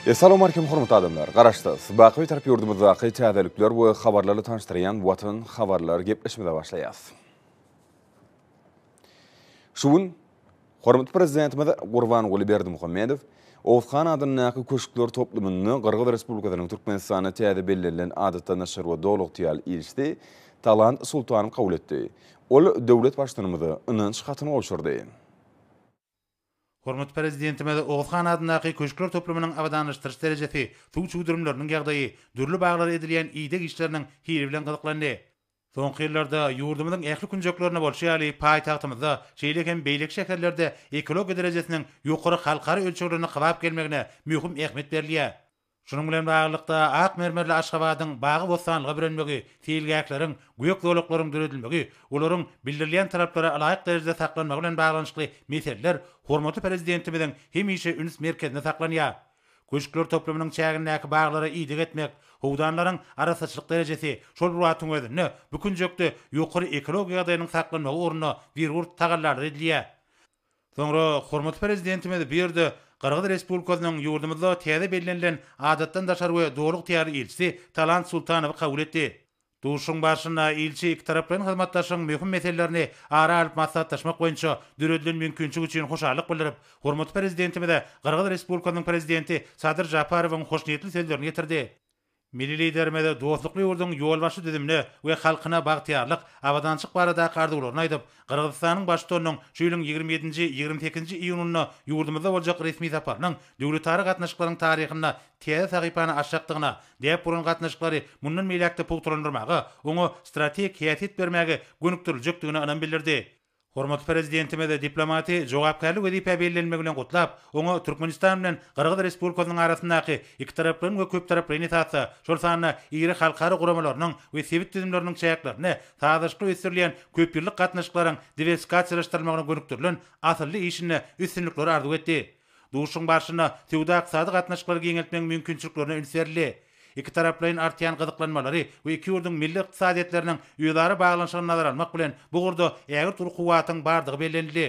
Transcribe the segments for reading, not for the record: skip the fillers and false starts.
Essalawmalikim hormatly adamlar! Garaşsyz, baky Bitarap ýurdumyzdaky täzelikler we habarlarly tanyşdyrýan Watan habarlar gepleşimize başlaýas. Şu gün hormatly Prezidentimiz Gurbanguly Berdimuhamedow Oguzhan adyndaky köşkler toplumynda Gyrgyz Respublikasynyň Türkmenistanda täze bellenilen adatdan daşary we doly ygtyýarly ilçisi Talant Sultanow kabul etdi. Ol döwlet Baştutanymyza ynanç hatyny gowşurdy. Hormatly Prezidentimiz Oguz han adyndaky köşkler toplumynyň abadanlaşdyryş derejesi, suw çüwdürimleriniň ýagdaýy, dürli baglara edilýän ideg işleriniň hili bilen gyzyklandy. Soňky ýyllarda ýurdumyzyň ähli künjeklerinde bolşy ýaly, paýtagtymyzda, şeýle hem beýleki şäherlerde ekologiýa derejesiniň ýokary halkara ölçeglerine kybap gelmegine möhüm ähmiýet berilýär. Şunuň bilen baglylykda, ak mermerli Aşgabadyň bagy-bossanlyga bürenmegi, seýilgähleriň, gök zolaklaryň döredilmegi, olaryň bildirilýän talaplara ylaýyk derejede saklanmagy bilen baglanyşykly meseleler hormatly Prezidentimiziň hemişe üns merkezinde saklanýar. Köşkler toplumynyň çägindäki baglara ideg etmek, howdanlaryň arassaçylyk derejesi, şol bir wagtyň özünde bu künjekde ýokary ekologiýa ýagdaýynyň saklanmagy ugrunda zerur tagallalar edilýär. Soňra hormatly Prezidentimiz bu ýerde Gyrgyz Respublikasynyň ýurdumyzda täze bellenilen Adatdan daşary we Doly ygtyýarly ilçisi Talant Sultanowy kabul etdi. Duşuşygyň barşynda ilçi ikitaraplaýyn hyzmatdaşlygyň möhüm meselelerini ara alyp maslahatlaşmak boýunça döredilen mümkinçilik üçin hoşallyk bildirip, hormatly Prezidentimize Gyrgyz Respublikasynyň Prezidenti Sadyr Žaparowyň hoşniýetli sözlerini ýetirdi. Milli Liderimiz dostlukly ýurduň ýolbaşçy düzümine we halkyna bagtyýarlyk, abadançylyk baradaky arzuwlaryny aýdyp, Gyrgyzystanyň Baştutanynyň şu ýylyň 27-nji, 28-nji iýunynda ýurdumyzda boljak resmi saparynyň döwletara gatnaşyklaryň taryhynda täze sahypany açjakdygyna, däp bolan gatnaşyklary mundan beýläk-de pugtalandyrmaga, oňa strategik häsiýet bermäge gönükdiriljekdigine ynam bildirdi. Hormatly Prezidentimiz diplomaty jogapkärli wezipä bellenilmegi bilen gutlap, oňa Türkmenistan bilen Gyrgyz Respublikasynyň arasyndaky ikitaraplaýyn we köptaraplaýyn esasda, şol sanda iri halkara guramalarynyň we sebit düzümleriniň çäklerinde sazlaşykly ösdürilýän köpýyllyk gatnaşyklaryň diwersifikasiýalaşdyrylmagyna gönükdirilen asylly işinde üstünlikleri arzuw etdi. Duşuşygyň barşynda söwda-ykdysady gatnaşyklary giňeltmegiň mümkinçiliklerine üns berildi. Ikitaraplaýyn artýan gyzyklanmalary we iki ýurduň milli ykdysadyýetleriniň özara baglanyşygyny nazara almak bilen, bu ugurda ägirt uly kuwwatyň bardygy bellenildi.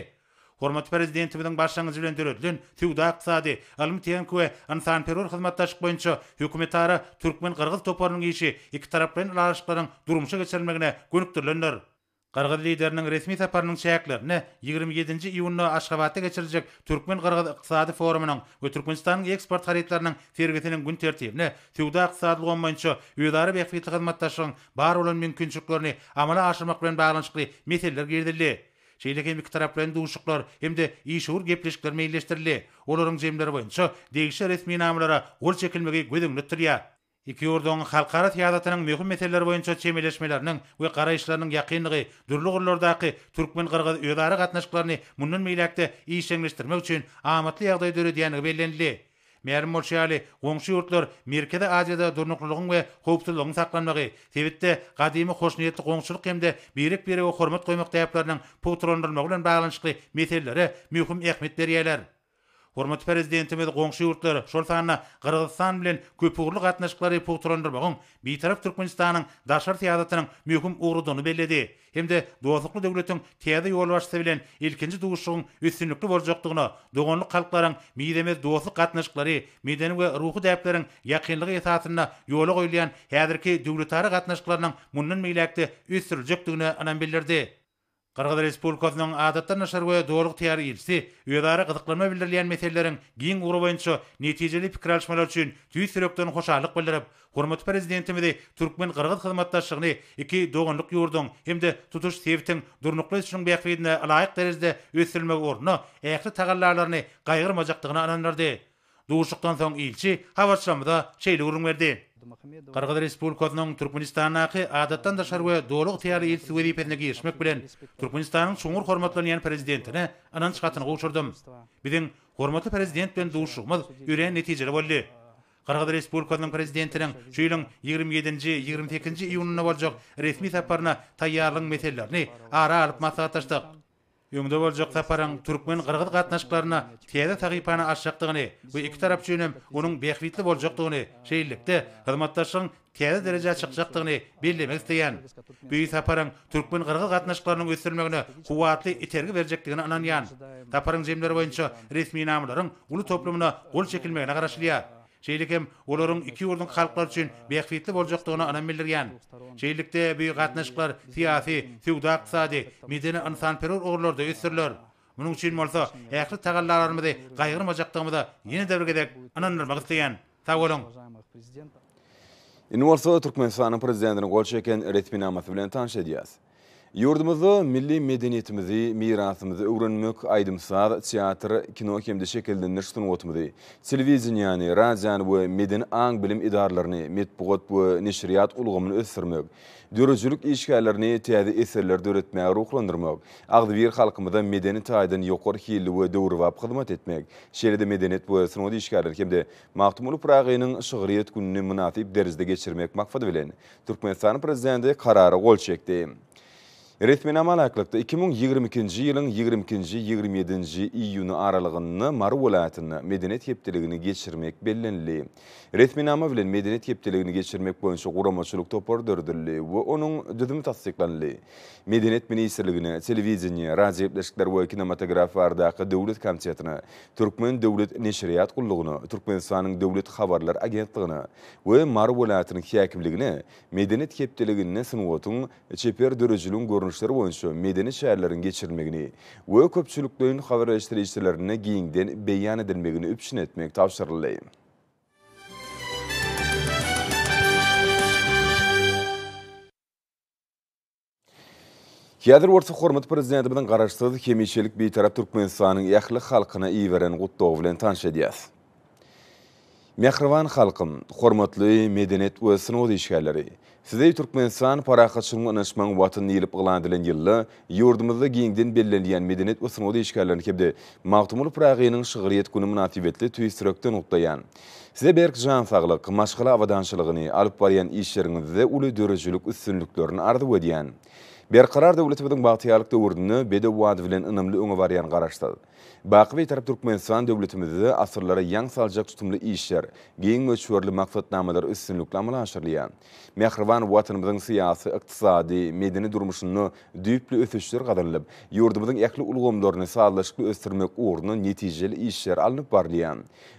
Hormatly Prezidentimiziň başlangyjy bilen döredilen söwda-ykdysady, ylmy-tehniki we ynsanperwer hyzmatdaşlyk boýunça hökümetara türkmen-gyrgyz toparynyň işi ikitaraplaýyn ylalaşyklaryň durmuşa geçirilmegine gönükdirilendir. Gyrgyz Lideriniň resmi saparynyň çäklerinde 27-nji iýunda Aşgabatda geçiriljek Türkmen-gyrgyz ykdysady forumynyň we Türkmenistanyň eksport harytlarynyň sergisiniň gün tertibine söwda-ykdysady ulgam boýunça özara bähbitli hyzmatdaşlygyň bar bolan mümkinçiliklerini amala aşyrmak bilen baglanyşykly meseleler girizildi. Şeýle hem ikitaraplaýyn duşuşyklar hem-de işewür gepleşikler meýilleşdirildi. Olaryň jemleri boýunça degişli resminamalara gol çekilmegi göz öňünde tutulýar. Iki ýurduň halkara syýasatynyň möhüm meseleleri boýunça çemeleşmeleriniň we garaýyşlarynyň ýakynlygy dürli ugurlardaky türkmen-gyrgyz özara gatnaşyklaryny mundan beýläk-de işjeňleşdirmek üçin amatly ýagdaý döredýändigi bellenildi. Mälim bolşy ýaly, goňşy ýurtlar Merkezi Aziýada durnuklylygyň we howpsuzlygyň saklanmagy, sebitde gadymy hoşniýetli goňşulyk hem-de birek-birege hormat goýmak däpleriniň pugtalandyrylmagy bilen baglanyşykly meselelere möhüm ähmiýet berýärler. Hormatly Prezidentimiz goňşy ýurtlar, şol sanda Gyrgyzystan bilen köpugurly gatnaşyklary pugtalandyrmagyň Bitarap Türkmenistanyň daşary syýasatynyň möhüm ugrudygyny belledi hem-de dostlukly döwletiň täze ýolbaşçysy bilen ilkinji duşuşygyň üstünlikli boljakdygyna, doganlyk halklaryň mizemez dostluk gatnaşyklary, medeni we ruhy däpleriň ýakynlygy esasynda ýola goýulýan häzirki döwletara gatnaşyklarynyň mundan beýläk-de ösdüriljekdigine ynam bildirdi. Gyrgyz Respublikasynyň Adatdan daşary we Doly ygtyýarly ilçisi özara gyzyklanma bildirilýän meseleleriň giň ugry boýunça netijeli pikir alyşmalar üçin tüýs ýürekden hoşallyk bildirip, hormatly Prezidentimizi türkmen-gyrgyz hyzmatdaşlygyny iki doganlyk ýurduň hem-de tutuş sebitiň durnukly ösüşiniň bähbidine ylaýyk derejede ösdürilmegi ugrunda ähli tagallalaryny gaýgyrmajakdygyna ynandyrdy. Duşuşykdan soň ilçi habarçylarymyza şeýle gürrüň berdi. Gyrgyz Respublikasynyň Türkmenistandaky Adatdan daşary we Doly ygtyýarly ilçisi wezipesine girişmek bilen, Türkmenistanyň çuňňur hormatlanýan Prezidentine ynanç hatyny gowşurdym. Biziň hormatly Prezident bilen duşuşygymyz örän netijeli boldy. Gyrgyz Respublikasynyň Prezidentiniň şu ýylyň 27-nji, 28-nji iýunynda boljak resmi saparyna taýýarlygyň meselelerini ara alyp maslahatlaşdyk. Öňde boljak saparyň türkmen-gyrgyz gatnaşyklarynda täze sahypany açjakdygyny we iki tarap üçin hem onuň bähbitli boljakdygyny, şeýlelikde, hyzmatdaşlygyň täze derejä çykjakdygyny bellemek isleýän. Bu saparyň türkmen-gyrgyz gatnaşyklarynyň ösdürilmegine kuwwatly itergi berjekdigine ynanýan. Saparyň jemleri boýunça resminamalaryň uly toplumyna gol çekilmegine garaşylýar. Şeýle hem olaryň iki ýurduň halklary üçin bähbitli boljakdygyna ynam bildirýän. Şeýlelikde, bu gatnaşyklar syýasy, söwda-ykdysady, medeni-ynsanperwer ugurlarda ösdüriler. Munuň üçin bolsa ähli tagallalarymyzy gaýgyrmajakdygymyza ýene-de bir gezek ynandyrmak isleýän. Sag boluň! Indi bolsa Türkmenistanyň Prezidentiniň gol çeken resminamasy bilen tanyş edýäs. Ýurdumyzda milli medeniýetimizi, mirasymyzy öwrenmek, aýdym-saz, teatr, kino hem-de şekillendiriş sungatymyzy, telewideniýäni, radiony we medeni aň-bilim edaralaryny, metbugat we neşirýat ulgamyny ösdürmek, döredijilik işgärlerini täze eserler döretmäge ruhlandyrmak, agzybir halkymyza medeni taýdan ýokary hilli we döwrebap hyzmat etmek, şeýle-de medeniýet we sungat işgärleri hem-de Magtymguly Pyragynyň şygryýet gününi mynasyp derejede geçirmek maksady bilen, Türkmenistanyň Prezidenti Karara gol çekdi. Resminama laýyklykda, 2022-nji ýylyň 22-nji, 27-nji iýuny aralygynda Mary welaýatynda Medeniýet hepdeligini geçirmek bellenildi. Resminama bilen Medeniýet hepdeligini geçirmek boýunça guramaçylyk topary döredildi we onuň düzümi tassyklanyldy. Medeniýet ministrligine, Telewideniýe, radiogepleşikler we kinematografiýa baradaky döwlet komitetine, Türkmen döwlet neşirýat gullugyna, Türkmenistanyň Döwlet habarlar agentligine we Mary welaýatynyň häkimligine Medeniýet hepdeliginde sungatyň, çeper döredijiligiň görnüşleri boýunça medeni çäreleriň geçirilmegini we köpçülikleýin habar beriş serişdelerinde giňden beýan edilmegini üpjün etmek tabşyryldy. Häzir bolsa hormatly Prezidentimiziň Garaşsyz, hemişelik Bitarap Türkmenistanyň ähli halkyna iberen Gutlagy bilen tanyş edýäris. Mähriban halkym, hormatly medeniýet we sungat işgärleri! Sizi Türkmenistan parahatçylygyň we ynanyşmagyň Watany diýlip yglan edilen ýylda ýurdumyzda giňden bellenilýän Medeniýet we sungat işgärlerini hem-de Magtymguly Pyragynyň şygryýet güni mynasybetli tüýs ýürekden gutlaýan. Size berk jan saglyk, maşgala abadançylygyny, alyp barýan işleriňizde uly döredijilik üstünliklerini arzuw edýän. Berkarar döwletimiziň bagtyýarlyk döwründe bedew bady bilen ynamly öňe barýan Garaşsyz, baky Bitarap Türkmenistan döwletimizde asyrlara ýaň saljak tutumly işler, giň möçberli maksatnamalar üstünlikli amala aşyrylýar. Mähriban Watanymyzyň syýasy, ykdysady, medeni durmuşynda düýpli ösüşler gazanylyp, ýurdumyzyň ähli ulgamlaryny sazlaşykly ösdürmek ugrunda netijeli işler alnyp barylýar.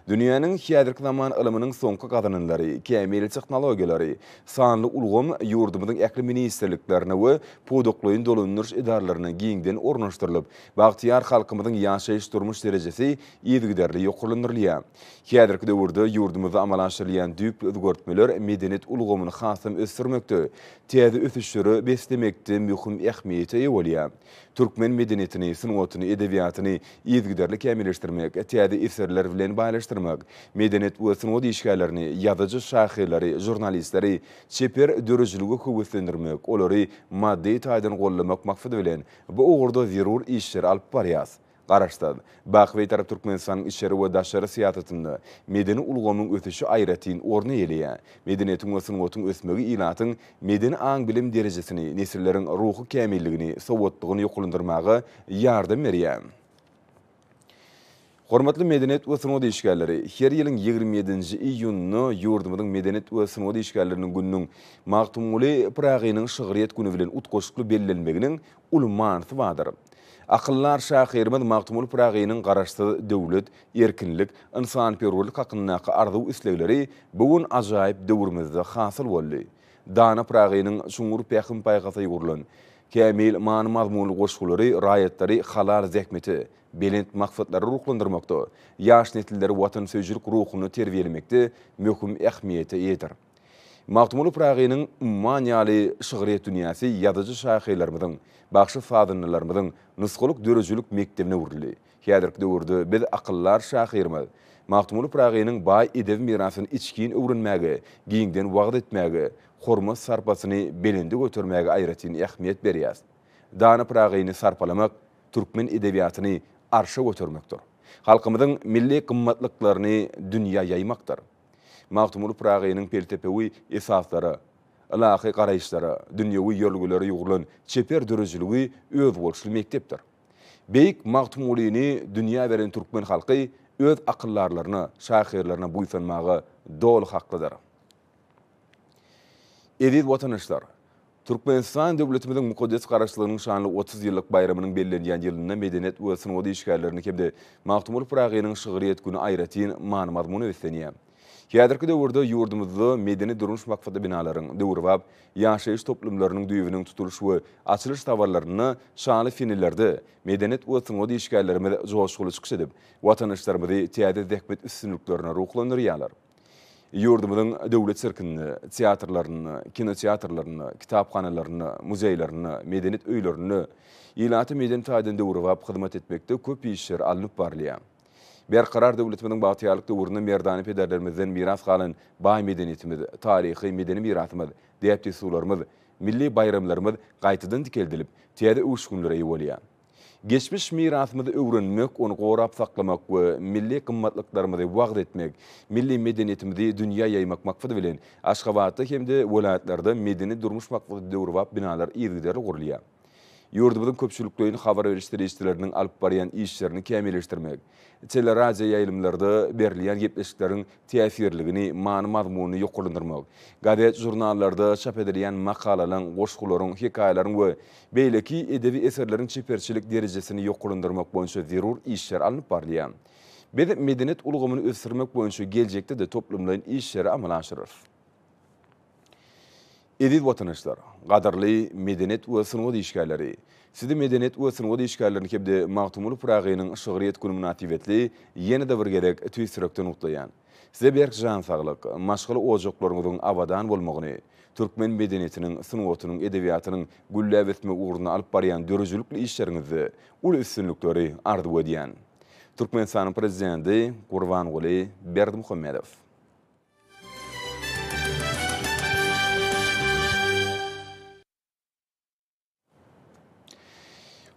Dünýäniň häzirki zaman ylymynyň soňky gazananlary, kämil tehnologiýalary, sanly ulgam ýurdumyzyň ähli ministrliklerine we pudaklaýyn dolandyryş edaralaryna giňden ornaşdyrylyp, bagtyýar halkymyzyň ýaşaýyş-durmuş derejesi yzygiderli ýokarlandyrylýar. Häzirki döwürde ýurdumyzda amala aşyrylýan düýpli özgertmeler medeniýet ulgamyny hasam ösdürmekde, täze ösüşlere beslemekde möhüm ähmiýete eýe bolýar. Türkmen medeniýetini, sungatyny, edebiýatyny yzygiderli kämilleşdirmek, täze eserler bilen baýlaşdyrmak, medeniýet we sungat işgärlerini, ýazyjy-şahyrlary, žurnalistleri çeper döredijilige höweslendirmek, olary maddy taýdan goldamak maksady bilen, bu ugurda zerur işleri alyp barýarys. Garaşsyz, baky Bitarap Türkmenistanyň içeri we daşary syýasatynda medeni ulgamyň ösüşi aýratyn orun eýeleýär. Medeniýetiň we sungatyň ösmegi ilatyň medeni aň-bilim derejesini, nesilleriň ruhy kämilligini, sowatlygyny ýokarlandyrmaga ýardam berýär. Hormatly medeniýet we sungat işgärleri, her ýylyň 27-nji iýunynda ýurdumyzyň Medeniýet we sungat işgärleriniň gününiň Magtymguly Pyragynyň şygryýet güni bilen utgaşykly bellenmeginiň uly manysy bardyr. Akyldar şahyrymyz Magtymguly Pyragynyň Garaşsyz döwlet, erkinlik, ynsanperwerlik hakyndaky arzuw-islegleri bu gün ajaýyp döwrümizde hasyl boldy. Dana Pyragynyň çuňňur pähim-paýhasa ýugrulan, kämil many-mazmunly goşgulary raýatlary halal zähmete, belent maksatlara ruhlandyrmakda, ýaş nesilleri watansöýüjilik ruhunda terbiýelemekde möhüm ähmiýete eýedir. Magtymguly Pyragynyň umman ýaly şygryýet dünýäsi ýazyjy-şahyrlarymyzyň, bagşy-sazandalarymyzyň nusgalyk döredijilik mekdebine öwrüldi. Häzirki döwürde biz akyldar şahyrymyz Magtymguly Pyragynyň baý edebi mirasyny içgin öwrenmäge, giňden wagyz etmäge, hormat-sarpasyny belende götermäge aýratyn ähmiýet berýäris. Dana Pyragyny sarpalamak türkmen edebiýatyny arşa götermekdir. Halkymyzyň milli gymmatlyklaryny dünýä ýaýmakdyr. Magtymguly Pyragynyň pelsepewi esaslara, ylahy garaýyşlara, dünýewi ýörelgelere ýugrulan çeper döredijiligi özboluşly mekdepdir. Beýik Magtymgulyny dünýä beren türkmen halky öz akyldarlaryna, şahyrlaryna buýsanmaga doly haklydyr. Eziz watandaşlar! Türkmenistan döwletimiziň mukaddes Garaşsyzlygynyň şanly 30 ýyllyk baýramynyň bellenýän ýylynda medeniýet we sungat işgärlerini hem-de Magtymguly Pyragynyň şygryýet güni aýratyn many-mazmuna beslenýär. Häzirki döwürde ýurdumyzda medeni-durmuş maksatly binalaryň, döwrebap ýaşaýyş toplumlarynyň düýbüniň tutulyş we açylyş dabaralarynda şanly senelerde medeniýet we sungat işgärlerimiz joşguly çykyş edip, watandaşlarymyzy täze zähmet üstünliklerine ruhlandyrýarlar. Ýurdumyzyň döwlet sirkinde, teatrlarynda, kinoteatrlarynda, kitaphanalarynda, muzeýlerinde, medeniýet öýlerinde ilata medeni taýdan döwrebap hyzmat etmekde köp işler alnyp barylýar. Berkarar döwletimiziň bagtyýarlyk döwründe merdana pederlerimizden miras galan baý medeniýetimiz, taryhy, medeni mirasymyz, däp-dessurlarymyz, milli baýramlarymyz gaýtadan dikeldilip, täze öwüşginlere eýe bolýar. Geçmiş mirasymyzy öwrenmek, ony gorap saklamak we milli gymmatlyklarymyzy wagyz etmek, milli medeniýetimizi dünýä ýaýmak maksady bilen, Aşgabatda hem-de welaýatlarda medeni-durmuş maksatly döwrebap binalar yzygiderli gurulýar. Ýurdumyzyň köpçülikleýin habar beriş serişdeleriniň alyp barýan işlerini kämilleşdirmek, teleradioýaýlymlarda berilýän gepleşikleriň täsirligini, many-mazmunyny ýokarlandyrmak, gazet-žurnallarda çap edilýän makalalaryň, goşgularyň, hekaýalaryň we beýleki edebi eserleriň çeperçilik derejesini ýokarlandyrmak boýunça zerur işler alnyp barylýar. Biz medeniýet ulgamyny ösdürmek boýunça geljekde-de toplumlaýyn işleri amala aşyrarys. Eziz watandaşlar, gadyrly medeniýet we sungat işgärleri! Sizi Medeniýet we sungat işgärlerini hem-de Magtymguly Pyragynyň şygryýet güni mynasybetli ýene-de bir gezek tüýs ýürekden gutlaýan. Size berk jan saglyk, maşgala ojaklaryňyzyň abadan bolmagyny, türkmen medeniýetiniň, sungatynyň, edebiýatynyň gülläp ösmegi ugrunda alyp barýan döredijilikli işleriňizde uly üstünlikleri arzuw edýän. Türkmenistanyň Prezidenti Gurbanguly Berdimuhamedow.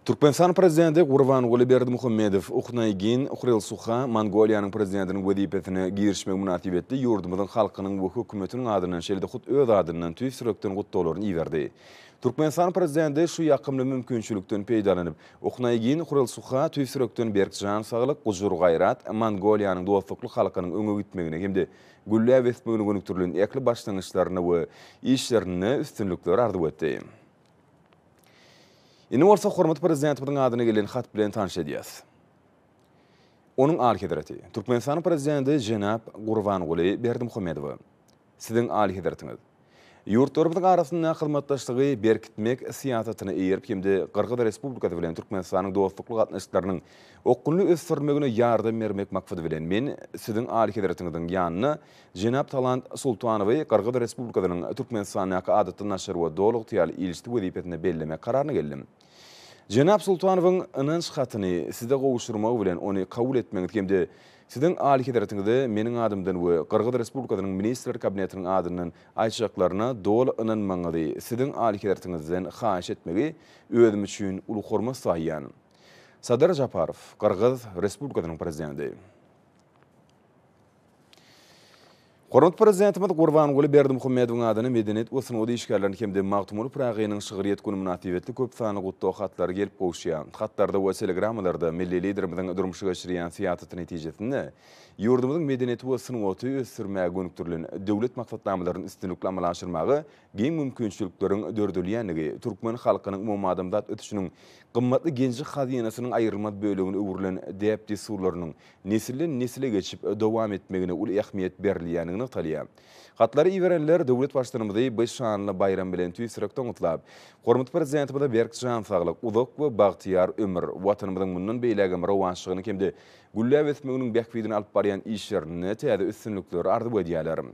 Türkmenistan Prezidenti Gurbanguly Berdimuhamedow Uhnaýgin Hurelsuha Mongoliýanyň Prezidentiniň wezipesine girişmegi mynasybetli ýurdumyzyň halkynyň we hökümetiniň adyndan şeýle-de hut öz adyndan tüýs ýürekden gutlaglaryny iberdi. Türkmenistan Prezidenti şu ýakymly mümkinçilikden peýdalanyp, Uhnaýgin Hurelsuha tüýs ýürekden berk jan saglyk, gujur-gaýrat, Mongoliýanyň dostlukly halkynyň öňe gitmegine hem-de gülläp ösmegine gönükdirilen ähli başlangyçlarynda we işlerinde üstünlikleri arzuw etdi. Indi bolsa hormatly Prezidentimiziň adyna gelen hat bilen tanyş edýäs. Onuň Alyhezreti, Türkmenistanyň Prezidenti jenap Gurbanguly Berdimuhamedowa. Siziň Alyhezretiňiz! Ýurtlarymyzyň arasynda hyzmatdaşlygy berkitmek syýasatyna eýerip hem-de Gyrgyz Respublikasy bilen Türkmenistanyň dostlukly gatnaşyklarynyň okgunly ösdürilmegine ýardam bermek maksady bilen men Siziň Alyhezretiňiziň ýanyna jenap Talant Sultanowy Gyrgyz Respublikasynyň Türkmenistandaky Adatdan daşary we Doly ygtyýarly ilçisi wezipesine bellemek kararyna geldim. Jenap Sultanowyň ynanç hatyny Size gowşurmagy bilen ony kabul etmegiňizi hem-de Siziň Alyhezretiňize meniň adymdan we Gyrgyz Respublikasynyň Ministrler Kabinetiniň adyndan aýtjaklaryna doly ynanmagyňyzy Siziň Alyhezretiňizden haýyş etmegi özüm üçin uly hormat saýýan. Sadyr Žaparow, Gyrgyz Respublikasynyň Prezidenti. Hormatly Prezidentimiz Gurbanguly Berdimuhamedowyň adyna medeniýet we sungat işgärlerini hem-de Magtymguly Pyragynyň şygryýet güni mynasybetli köp sanly gutlag hatlary gelip gowuşýar. Hatlarda we telegrammalarda milli Liderimiziň durmuşa geçirýän syýasaty netijesinde ýurdumyzyň medeniýeti we sungaty ösdürmäge gönükdirilen döwlet maksatnamalaryny üstünlikli amala aşyrmaga giň mümkinçilikleriň döredilýändigi, türkmen halkynyň umumadamzat ösüşiniň gymmatly genji-hazynasynyň aýrylmaz bölegine öwrülen däp-dessurlarynyň nesilden-nesile geçip, dowam etmegine uly ähmiýet berilýändigi nygtalýar. Hatlary iberenler döwlet Baştutanymyzy bu şanly baýram bilen tüýs ýürekden gutlap, hormatly Prezidentimize berk jan saglyk, uzak we bagtyýar ömür, Watanymyzyň mundan beýlägem rowaçlygyny hem-de gülläp ösmeginiň bähbidine alyp barýan işlerinde täze üstünlikleri arzuw edýärler.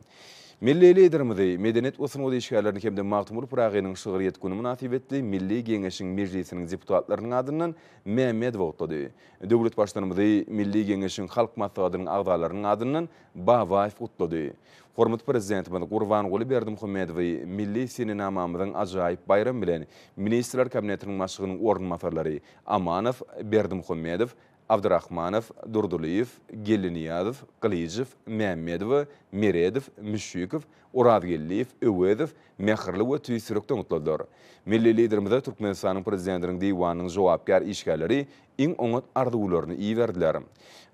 Milli Liderimizi, medeniýet we sungat işgärlerini hem-de Magtymguly Pyragynyň şygryýet güni mynasybetli Milli Geňeşiň Mejlisiniň deputatlarynyň adyndan Mämmedowa gutlady. Döwlet Baştutanymyzy Milli Geňeşiň Halk Maslahatynyň agzalarynyň adyndan Babaýew gutlady. Hormatly Prezidentimiz Gurbanguly Berdimuhamedowy milli senenamamyzyň ajaýyp baýramy bilen Ministrler Kabinetiniň Başlygynyň orunbasarlary Amanow, Berdimuhamedow, Abdyrahmanow, Durdylyýew, Geldinyýazow, Gylyjow, Mämmedowa, Meredow, Müşşikow, Orazgeldiýew, Öwezow mähirli we tüýs ýürekden gutladylar. Milli Liderimize Türkmenistanyň Prezidentiniň Diwanynyň jogapkär işgärleri iň oňat arzuwlaryny iberdiler.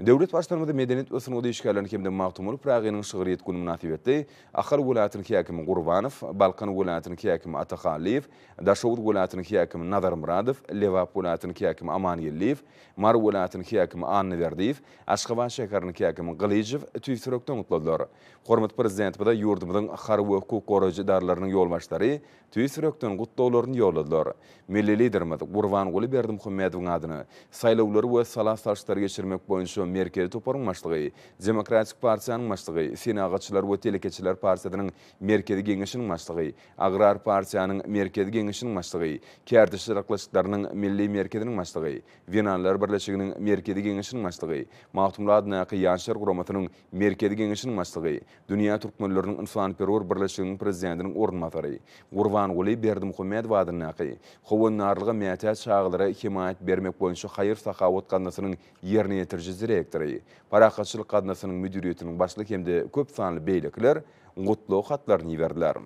Döwlet Baştutanymyz medeniýet we sungat işgärlerini hem-de Magtymguly Pyragynyň şygryýet güni mynasybetli Ahal welaýatynyň häkimi Gurbanow, Balkan welaýatynyň häkimi Atahallyýew, Daşoguz welaýatynyň häkimi Nazarmyradow, Lebap welaýatynyň häkimi Amangeldiýew, Mary welaýatynyň häkimi Annaberdiýew, Aşgabat şäheriniň häkimi Gylyjow tüýs ýürekden gutladylar. Hormatly Prezidentimize ýurdumyzyň harby we hukuk goraýjy edaralarynyň ýolbaşçylary tüýs ýürekden gutlaglaryny ýolladylar. Milli Liderimiz Gurbanguly Berdimuhamedowyň adyna Saýlawlary we sala salşyklary geçirmek boýunça Merkezi toparyň başlygy, Demokratik partiýanyň başlygy, Senagatçylar we telekeçiler partiýasynyň Merkezi geňeşiniň başlygy, Agrar partiýanyň Merkezi geňeşiniň başlygy, Kärdeşler arkalaşyklarynyň Milli merkeziniň başlygy, Zenanlar birleşiginiň Merkezi geňeşiniň başlygy, Magtymguly adyndaky Ýaşlar guramasynyň Merkezi geňeşiniň başlygy, Dünýä türkmenleriniň ynsanperwer birleşiginiň prezidentiniň orunbasary, Gurbanguly Berdimuhamedow adyndaky Howandarlyga mätäç çagalara hemaýat bermek boýunça haýyr-sahawat gaznasynyň ýerine ýetiriji direktory, Parahatçylyk gaznasynyň müdiriýetiniň başlygy hem-de köp sanly beýlekiler gutlag hatlaryny iberdiler.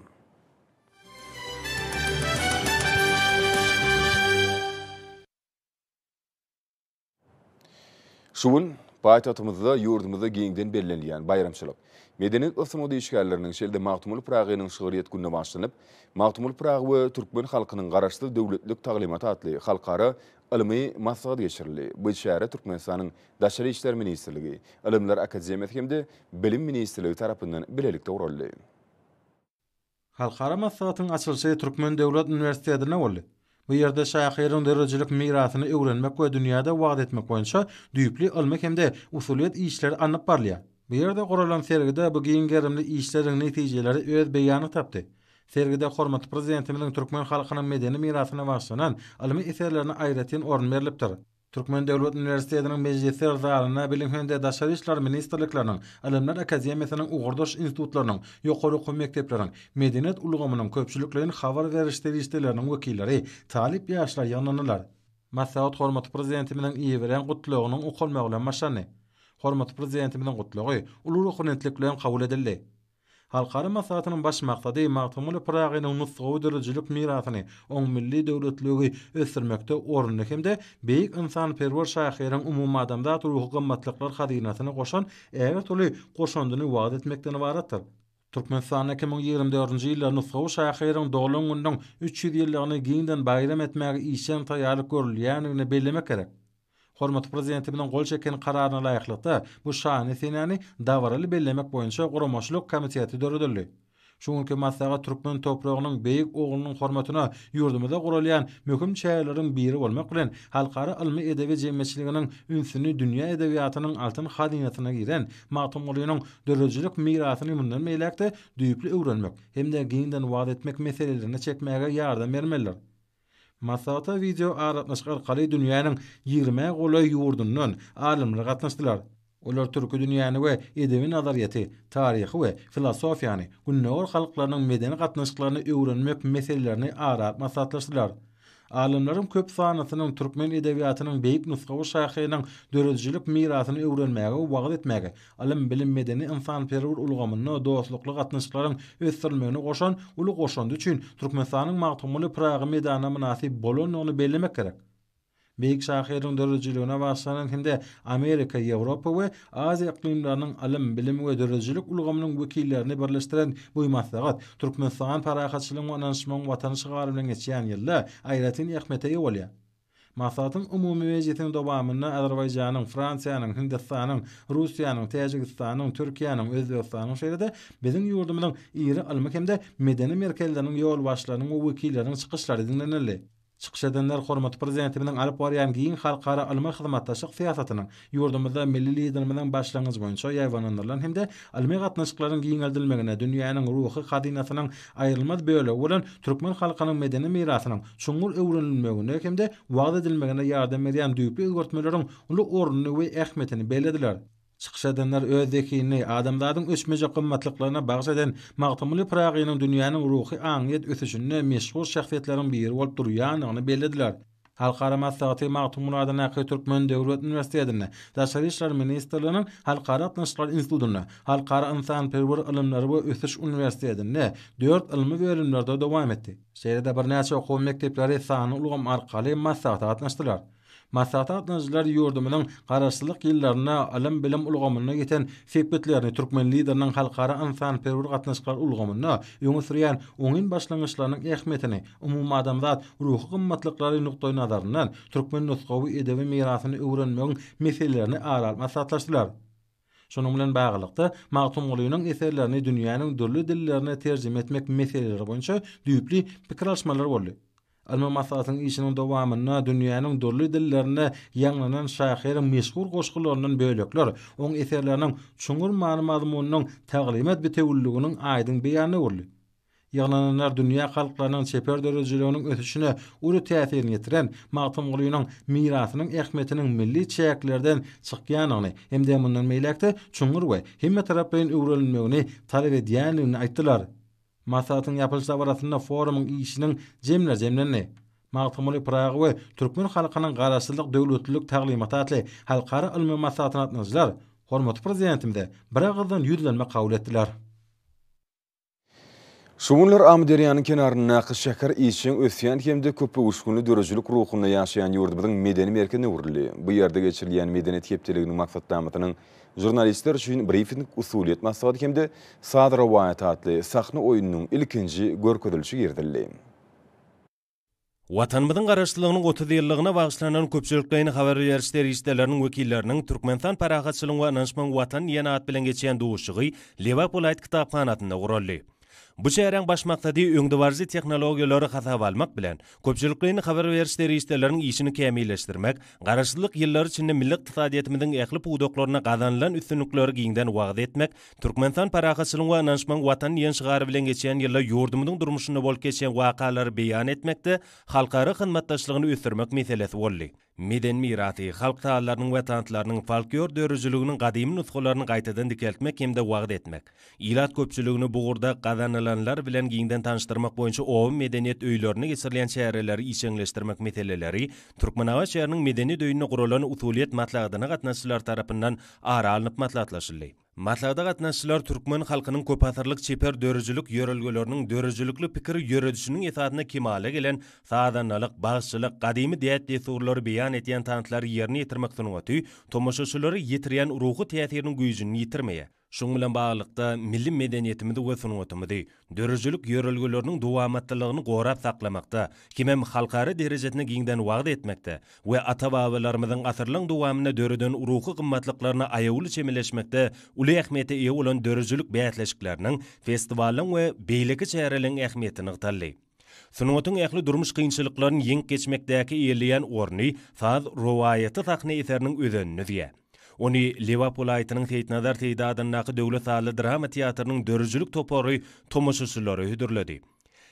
Şu gün paýtagtymyzda ýurdumyzda giňden bellenilýän baýramçylyk, Medeniýet we sungat işgärleriniň, şeýle-de Magtymguly Pyragynyň şygryýet gününe bagyşlanyp, Magtymguly Pyragy we türkmen halkynyň Garaşsyz döwletlilik taglymaty atly halkara ylmy maslahat geçirildi. Bu çäre Türkmenistanyň Daşary işler ministrligi, Ylymlar akademiýasy hem-de Bilim ministrligi tarapyndan bilelikde guraldy. Halkara maslahatyň açylyşy Türkmen döwlet uniwersitetinde boldy. Bu ýerde şahyryň döredijilik mirasyny öwrenmek we dünýäde wagyz etmek boýunça düýpli ylmy hem-de usulyýet işleri alnyp barylýar. Bu ýerde guralan sergide bu giň gerimli işleriň netijeleri öz beýanyny tapdy. Sergide hormatly Prezidentimiziň türkmen halkynyň medeni mirasyna bagyşlanan ylmy eserlerine aýratyn orun berlipdir. Türkmen döwlet uniwersitetiniň mejlisler zalynda Bilim hem-de Daşary işler ministrlikleriniň, Ylymlar akademiýasynyň ugurdaş institutlarynyň, ýokary okuw mekdepleriň, medeniýet ulgamynyň, köpçülikleýin habar beriş serişdeleriniň wekilleri, talyp ýaşlar ýygnandylar. Maslahat hormatly Prezidentimiziň iberen Gutlagynyň okalmagy bilen başlandy. Hormatly Prezidentimiziň Gutlagy uly ruhubelentlik bilen kabul edildi. Halkara maslahatynyň baş maksady Magtymguly Pyragynyň nusgawy döredijilik mirasyny, oň milli döwletliligi ösdürmekde ornuny hem-de beýik ynsanperwer şahyryň umumadamzat ruhy gymmatlyklar hazynasyna goşan ägirt uly goşandyny wagyz etmekden ybaratdyr. Türkmenistanda 2024-nji ýylda nusgawy şahyryň doglan gününiň 300 ýyllygyny giňden baýram etmäge işjeň taýýarlyk görülýändigini bellemek gerek. Hormatly Prezidentimiziň gol çeken Kararyna laýyklykda, bu şanly senäni dabaraly bellemek boýunça guramaçylyk komiteti döredildi. Şu günki maslahat türkmen topragynyň beýik oglunyň hormatyna ýurdumyzda guralýan möhüm çäreleriň biri bolmak bilen, halkara ylmy-edebi jemgyýetçiliginiň ünsüni dünýä edebiýatynyň altyn hazynasyna giren Magtymgulynyň döredijilik mirasyny mundan beýläk-de düýpli öwrenmek hem-de giňden wagyz etmek meselelerine çekmäge ýardam bermelidir. Maslahata wideo aragatnaşyk arkaly dünýäniň ýigrimä golaý ýurdundan alymlar gatnaşdylar. Olar türki dünýäni we edebi nazaryýeti, taryhy we filosofiýany, gündogar halklarynyň medeni gatnaşyklaryny öwrenmek meselelerini ara alyp maslahatlaşdylar. Alymlaryň köp sanlysynyň türkmen edebiýatynyň beýik nusgawy şahyrynyň döredijilik mirasyny öwrenmäge we wagyz etmäge, ylym-bilim, medeni-ynsanperwer ulgamynda dostlukly gatnaşyklaryň ösdürilmegine goşan uly goşandy üçin Türkmenistanyň Magtymguly Pyragy medalyna mynasyp bolandygyny bellemek gerek. Beýik şahyryň döredijiligine bagyşlanan hem-de Amerika, Ýewropa we Aziýa yklymlarynyň ylym, bilim we döredijilik ulgamynyň wekillerini birleşdiren bu maslahat Türkmenistan parahatçylygyň we ynanyşmagyň Watany şygary bilen geçýän ýylda aýratyn ähmiýete eýe bolýar. Maslahatyň umumy mejlisiniň dowamynda Azerbaýjanyň, Fransiýanyň, Hindistanyň, Russiýanyň, Täjigistanyň, Türkiýäniň, Özbegistanyň şeýle-de biziň ýurdumyzyň iri ylmy hem-de medeni merkezleriniň ýolbaşçylarynyň we wekilleriniň çykyşlary diňlenildi. Çykyş edenler hormatly Prezidentimiziň alyp barýan giň halkara ylmy hyzmatdaşlyk syýasatynyň ýurdumyzda milli Liderimiziň başlangyjy boýunça ýaýbaňlandyrylan hem-de ylmy gatnaşyklaryň giňeldilmegine dünýäniň ruhy hazynasynyň aýrylmaz bölegi bolan türkmen halkynyň medeni mirasynyň çuňňur öwrenilmegine hem-de wagyz edilmegine ýardam berýän düýpli özgertmeleriň uly ornuny we ähmiýetini bellediler. Çykyş edenler öz zehinini adamzadyň öçmejek gymmatlyklaryna bagyş eden Magtymguly Pyragynyň dünýäniň ruhy aňyýet ösüşinde meşhur şahsyýetleriň biri bolup durýandygyny bellediler. Halkara maslahaty Magtymguly adyndaky Türkmen döwlet uniwersitetinde, Daşary işler ministrliginiň Halkara gatnaşyklary institutynda, Halkara ynsanperwer ylymlary we ösüş uniwersitetinde dört ylmy bölümlerde dowam etdi. Şeýle-de birnäçe okuw mekdepleri sanly ulgam arkaly maslahata gatnaşdylar. Maslahata gatnaşyjylar ýurdumyzyň Garaşsyzlyk ýyllarynda ylym-bilim ulgamynda ýeten sepgitlerini, türkmen Lideriniň halkara ynsanperwer gatnaşyklar ulgamynda öňe sürýän oňyn başlangyçlarynyň ähmiýetini, umumadamzat ruhy gymmatlyklary nukdaýnazaryndan türkmen nusgawy edebi mirasyny öwrenmegiň meselelerini ara alyp maslahatlaşdylar. Şunuň bilen baglylykda, Magtymgulynyň eserlerini dünýäniň dürli dillerine terjime etmek meseleleri boýunça düýpli pikir alyşmalar boldy. Ylmy maslahatyň işiniň dowamynda dünýäniň dürli dillerinde ýaňlanan şahyryň meşhur goşgularyndan bölekler, oň eserleriniň çuňňur many-mazmunynyň taglymat bitewüliginiň aýdyň beýanyna öwrüldi. Ýygnananlar dünýä halklarynyň çeper döredijiliginiň ösüşine uly täsirini ýetiren Magtymgulynyň mirasynyň ähmiýetiniň milli çäklerden çykýandygyny hem-de mundan beýläk-de çuňňur we hemmetaraplaýyn öwrenilmegini talap edýändigini aýtdylar. Maslahatyň ýapylyş dabarasynda forumyň işiniň jemleri jemlendi. Magtymguly Pyragy we türkmen halkynyň Garaşsyzlyk döwletlilik taglymaty atly halkara ylmy maslahatyna gatnaşyjylar hormatly Prezidentimize biragyzdan ýüzlenme kabul etdiler. Şu günler Amyderýanyň kenaryndaky şäher işjeň ösýän hem-de köpöwüşginli döredijilik ruhunda ýaşaýan ýurdumyzyň medeni merkezine öwrüldi. Bu ýerde geçirilýän Medeniýet hepdeliginiň maksatnamasynyň žurnalistler üçin brifing usulyýet maslahaty hem-de Saz rowaýaty atly sahna oýnunyň ilkinji görkezilişi girizildi. Watanymyzyň Garaşsyzlygynyň 30 ýyllygyna bagyşlanan köpçülikleýin habar beriş serişdeleriniň wekilleriniň Türkmenistan parahatçylygyň we ynanyşmagyň Watany diýen at bilen geçýän duşuşygy Lebap welaýat kitaphanasynda guraldy. Bu çäräň baş maksady öňdebaryjy tehnologiýalary hasaba almak bilen, köpçülikleýin habar beriş serişdeleriniň işini kämilleşdirmek, Garaşsyzlyk ýyllary içinde milli ykdysadyýetimiziň ähli pudaklarynda gazanylan üstünlikleri giňden wagyz etmek, Türkmenistan parahatçylygyň we ynanyşmagyň Watany diýen şygary bilen geçýän ýylda ýurdumyzyň durmuşynda bolup geçýän wakalary beýan etmekde halkara hyzmatdaşlygyny ösdürmek meselesi boldy. Medeni mirasy, halk sazlarynyň we tanslarynyň, folklor döredijiliginiň gadymy nusgalaryny gaýtadan dikeltmek hem-de wagyz etmek, ilat köpçüligini bu ugurda gazanylanlar bilen giňden tanyşdyrmak boýunça oba medeniýet öýlerinde geçirilýän çäreleri işjeňleşdirmek meseleleri Türkmenabat şäheriniň Medeniýet öýünde guralan usulyýet maslahatyna gatnaşyjylar tarapyndan ara alnyp maslahatlaşyldy. Maslahata gatnaşyjylar türkmen halkynyň köpasyrlyk çeper döredijilik ýörelgeleriniň döredijilikli pikir ýöredişiniň esasynda kemala gelen sazandalyk, bagşyçylyk, gadymy däp-dessurlary beýan edýän tanslary ýerine ýetirmek sungaty tomaşaçylara ýetirýän ruhy täsiriniň güýjüni ýitirmeýär. Şunuň bilen baglylykda, milli medeniýetimizi we sungatymyzy, döredijilik ýörelgeleriniň dowamatlylygyny gorap saklamakda hemem halkara derejesinde giňden wagyz etmekde we ata-babalarymyzyň asyrlaryň dowamynda döreden ruhy gymmatlyklaryna aýawly çemeleşmekde uly ähmiýete eýe bolan döredijilik bäsleşikleriniň, festiwallaryň we beýleki çäreleriň ähmiýeti nygtaldy. Sungatyň ähli durmuş kynçylyklaryny ýeňip geçmekdäki eýeleýän orny saz rowaýaty sahna eseriniň özenini düzýär. Ony Lebap welaýatynyň Seýitnazar Seýdi adyndaky döwlet sazly drama teatrynyň döredijilik topary tomaşaçylara hödürledi.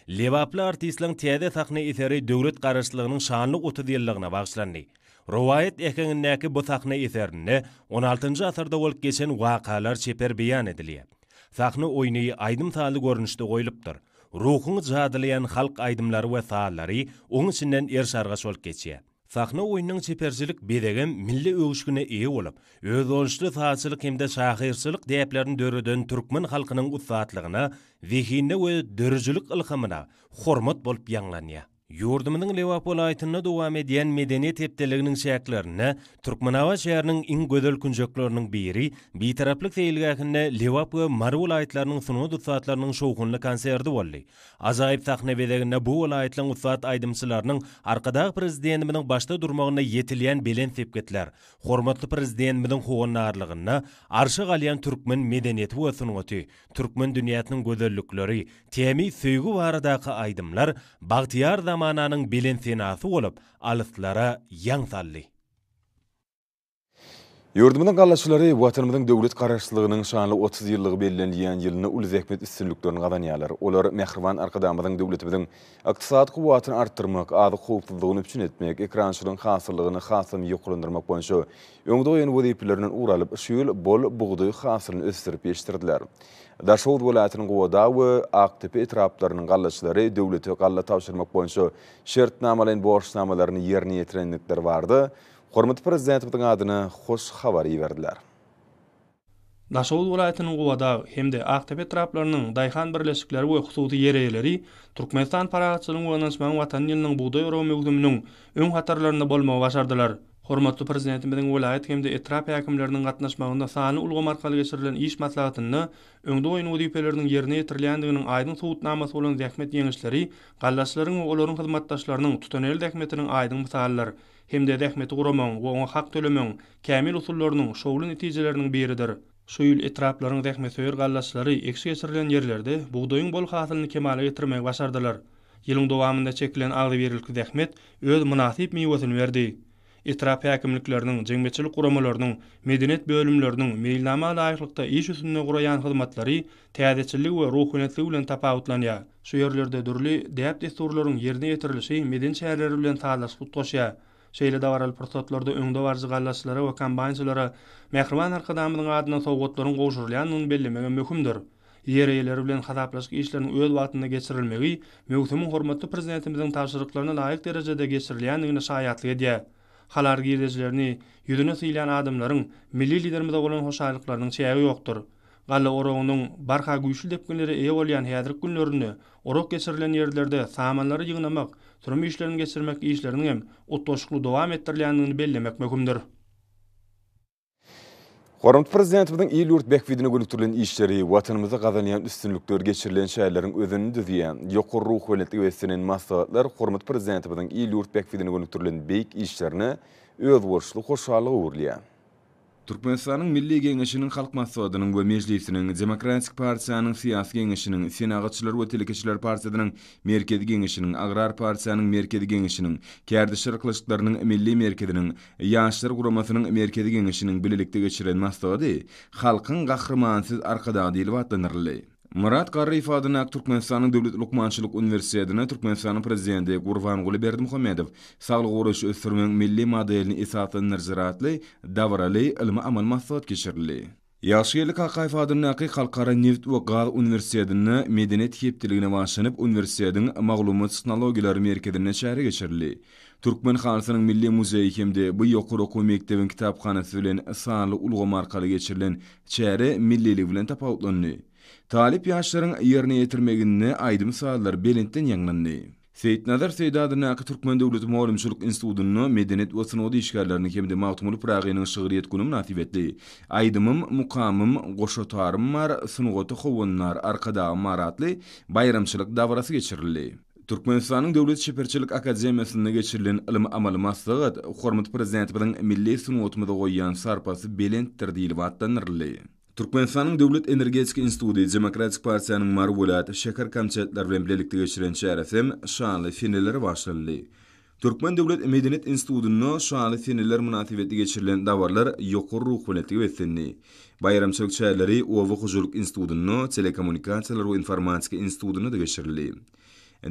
Lebaply artistleriň täze sahna eseri döwlet Garaşsyzlygynyň şanly 30 ýyllygyna bagyşlandy. Rowaýat äheňindäki bu sahna eserinde on altynjy asyrda bolup geçen wakalar çeper beýan edilýär. Sahna oýny aýdym-sazly görnüşde goýlupdyr. Ruhuňy jadylaýan halk aýdymlary we sazlary oň içinden eriş-argaç bolup geçýär. Sahna oýnunyň çeperçilik bezegem milli öwüşgine eýe bolup, özboluşly sazçylyk hem-de şahyrçylyk däplerini döreden türkmen halkynyň ussatlygyna, zehinine we döredijilik ylhamyna hormat bolup ýaňlanýar. Ýurdumyzyň Lebap welaýatynda dowam edýän Medeniýet hepdeliginiň çäklerinde Türkmenabat şäheriniň iň gözel künjekleriniň biri Bitaraplyk seýilgähinde Lebap we Mary welaýatlarynyň sungat ussatlarynyň şowhunly konserti boldy. Ajaýyp sahna bezeginde bu welaýatlaryň ussat aýdymçylarynyň Arkadag Prezidentimiziň başda durmagynda ýetilýän belent sepgitler, hormatly Prezidentimiziň howandarlygynda arşa galýan türkmen medeniýeti we sungaty, türkmen dünýäsiniň gözellikleri, Tämiz söýgi baradaky aýdymlar bagtyýar zamananyň belent senasy bolup, alyslara ýaň saldy. Ýurdumyzyň gallaçylary Watanymyzyň döwlet Garaşsyzlygynyň şanly 30 ýyllygy bellenilýän ýylynda uly zähmet üstünliklerini gazanýarlar. Olar mähriban Arkadagymyzyň döwletimiziň ykdysady kuwwatyny artdyrmak, azyk howpsuzlygyny üpjün etmek, ekerançylygyň hasyllygyny hasam ýokarlandyrmak boýunça öňde goýan wezipelerinden ugur alyp, şu ýyl bol bugdaý hasylyny ösdürip ýetişdirdiler. Daşoguz welaýatynyň Gubadag we Akdepe etraplarynyň gallaçylary döwlete galla tabşyrmak boýunça şertnamalaýyn borçnamalaryny ýerine ýetirendikleri barada hormatly Prezidentimiziň adyna hoş habar iberdiler. Daşoguz welaýatynyň Gubadag hem-de Akdepe etraplarynyň daýhan birleşikleri we hususy ýer eýeleri Türkmenistan parahatçylygyň we ynanyşmagyň Watany ýylynyň bugdaý oragy möwsüminiň öň hatarlarynda bolmagy başardylar. Hormatly Prezidentimiziň welaýat hem-de etrap häkimleriniň gatnaşmagynda sanly ulgam arkaly geçirilen iş maslahatynda öňde goýan wezipeleriniň ýerine ýetirilýändiginiň aýdyň subutnamasy bolan zähmet ýeňişleri gallaçylaryň we olaryň hyzmatdaşlarynyň tutanýerli zähmetiniň aýdyň mysalydyr hem-de zähmeti guramagyň we oňa hak tölemegiň kämil usullarynyň şowly netijeleriniň biridir. Şu ýyl etraplaryň zähmetsöýer gallaçylary ekiş geçirilen ýerlerde bugdaýyň bol hasylyny kemala getirmegi başardylar. Ýylyň dowamynda çekilen agzybirlikli zähmet öz mynasyp miwesini berdi. Etrap häkimlikleriniň, jemgyýetçilik guramalarynyň, medeniýet bölümleriniň meýilnama laýyklykda iş üstünde guraýan hyzmatlary täzeçilligi we ruhubeletligi bilen tapawutlanýar. Şu ýerlerde dürli däp-dessurlaryň ýerine ýetirilişi medeni çäreler bilen sazlaşykly utgaşýar. Şeýle dabaraly pursatlarda öňdebaryjy gallaçylara we kombaýnçylara Mähriban Arkadagymyzyň adyndan sowgatlaryň gowşurylýandygyny bellemegem möhümdir. Ýer eýeleri bilen hasaplaşyk işleriniň öz wagtynda geçirilmegi möwsümiň hormatly Prezidentimiziň tabşyryklaryna laýyk derejede geçirilýändigine şaýatlyk edýär. Halal girdejilerini ýüzüne sylýan adamlaryň Milli Liderimize bolan hoşallyklarynyň çägi ýokdur. Galla oragynyň barha güýçli depginlere eýe bolýan häzirki günlerinde orak geçirilen ýerlerde samanlary ýygnamak, sürüm işlerini geçirmek işleriniň hem utgaşykly dowam etdirilýändigini bellemek möhümdir. Hormatly Prezidentimiziň il-ýurt bähbidine gönükdirilen işleri, Watanymyzda gazanylýan üstünlikler geçirilen çäreleriň özenini düzýär. Ýokary ruhubelentlige beslenen maslahatlar hormatly Prezidentimiziň il-ýurt bähbidine gönükdirilen beýik işlerine özboluşly hoşallyga öwrülýär. Türkmenistanyň Milli Geňeşiniň Halk Maslahatynyň we Mejlisiniň, Demokratik partiýanyň Syýasy Geňeşiniň, Senagatçylar we telekeçiler partiýasynyň Merkezi Geňeşiniň, Agrar partiýanyň Merkezi Geňeşiniň, Kärdeşler arkalaşyklarynyň Milli merkeziniň, Ýaşlar guramasynyň Merkezi Geňeşiniň bilelikde geçiren maslahaty Halkyň Gahrymany Siz Arkadag diýlip atlandyryldy. Myrat Garryýew adyndaky Türkmenistanyň Döwlet lukmançylyk uniwersitetinde Türkmenistanyň Prezidenti Gurbanguly Berdimuhamedow Saglygy goraýşy ösdürmegiň milli modelini esaslandyryjylar atly dabaraly ylmy-amaly maslahat geçirildi. Ýagşygeldi Kakaýew adyndaky Halkara nebit we gaz uniwersitetinde Medeniýet hepdeligine bagyşlanyp uniwersitetiň Maglumat tehnologiýalary merkezinde çäre geçirildi. Türkmen halysynyň milli muzeýi hem-de bu ýokary okuw mekdebiň kitaphanasy bilen sanly ulgam arkaly geçirilen çäre milliligi bilen tapawutlandy. Talyp ýaşlaryň ýerine ýetirmeginde aýdym-sazlar belentden ýaňlandy. Seýitnazar Seýdi adyndaky Türkmen döwlet mugallymçylyk institutynda Medeniýet we sungat işgärleriniň hem-de Magtymguly Pyragynyň şygryýet güni mynasybetli Aýdymym, mukamym, goşa tarym bar, sungata howandar Arkadagym bar atly baýramçylyk dabarasy geçirildi. Türkmenistanyň Döwlet çeperçilik akademiýasynda geçirilen ylmy-amaly maslahat hormatly Prezidentimiziň milli sungatymyza goýýan sarpasy belentdir diýlip atlandyryldy. Türkmenistanyň Döwlet energetika instituty Demokratik partiýanyň Mary welaýat şeker komitetleri bilen bilelikde geçiren çäresi hem şanly senelere bagyşlanyldy. Türkmen döwlet medeniýet institutynda şanly seneler mynasybetli geçirilen dabaralar ýokary ruhubelentlige beslendi. Baýramçylyk çäreleri Oba hojalyk institutynda, Telekommunikasiýalar we informatika institutynda-da geçirildi.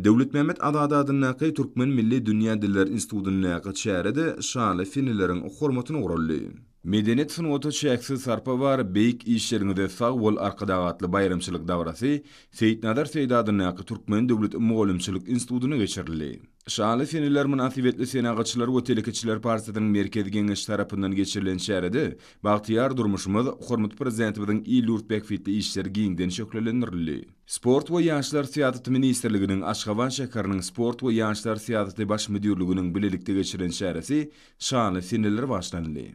Döwletmämmet Azady adyndaky Türkmen milli dünýä dilleri institutyndaky çäre-de şanly seneleriň hormatyna guraldy. Medeniýet sungata çäksiz sarpa bar, beýik işleriňize sag bol Arkadag atly baýramçylyk dabarasy Seýitnazar Seýdi adyndaky Türkmen döwlet mugallymçylyk institutynda geçirildi. Şanly seneler mynasybetli Senagatçylar we telekeçiler partiýasynyň Merkezi Geňeşi tarapyndan geçirilen çärede bagtyýar durmuşymyz, hormatly Prezidentimiziň il-ýurt bähbitli işleri giňden şöhlelendirildi. Sport we ýaşlar syýasaty ministrliginiň Aşgabat şäheriniň Sport we ýaşlar syýasaty baş müdirliginiň bilelikde geçiren çäresi şanly senelere bagyşlanyldy.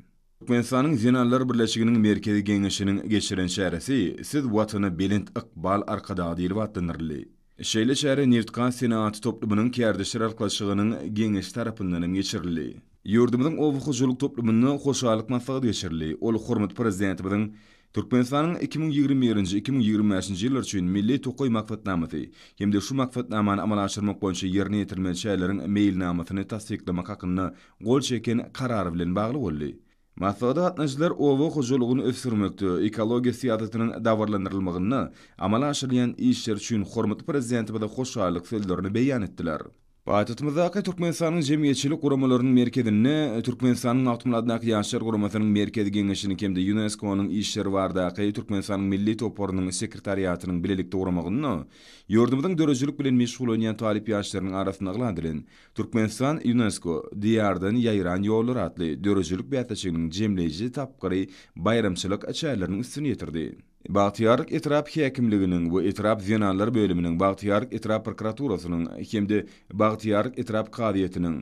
Türkmenistanyň Zenanlar birleşiginiň Merkezi Geňeşiniň geçiren çäresi Siz Watana belent ykbal Arkadagy diýlip atlandyryldy. Şeýle çäre nebitgaz senagaty toplumynyň kärdeşler arkalaşygynyň Geňeşi tarapyndan hem geçirildi. Ýurdumyzyň oba hojalyk toplumynda hoşallyk maslahaty geçirildi. Ol hormatly Prezidentimiziň Türkmenistanyň 2021-nji, 2025-nji ýyllar üçin Milli tokaý maksatnamasy hem-de şu maksatnamany amala aşyrmak boýunça ýerine ýetirilmeli çäreleriň meýilnamasyny tassyklamak hakynda gol çeken Karary bilen bagly boldy. Maslahata gatnaşyjylar oba hojalygyny ösdürmekde, ekologiýa syýasatynyň dabaralandyrylmagynda amala aşyrylýan işler üçin hormatly Prezidentimize hoşallyk sözlerini beýan etdiler. Paýtagtymyzdaky Türkmenistanyň Jemgyýetçilik guramalarynyň merkezinde Türkmenistanyň Magtymguly adyndaky Ýaşlar guramasynyň Merkezi Geňeşiniň hem-de ÝUNESKO-nyň işleri baradaky Türkmenistanyň Milli toparynyň sekretariatynyň bilelikde guramagynda ýurdumyzyň döredijilik bilen meşgullanýan talyp ýaşlarynyň arasynda yglan edilen Türkmenistan Ýunesko, Diýardan ýaýran ýollar atly döredijilik bäsleşiginiň jemleýji tapgyry baýramçylyk çäreleriniň üstüni ýetirdi. Bagtyýarlyk etrap häkimliginiň we etrap zenanlar bölüminiň, Bagtyýarlyk etrap prokuraturasynyň hem-de Bagtyýarlyk etrap kazyýetiniň,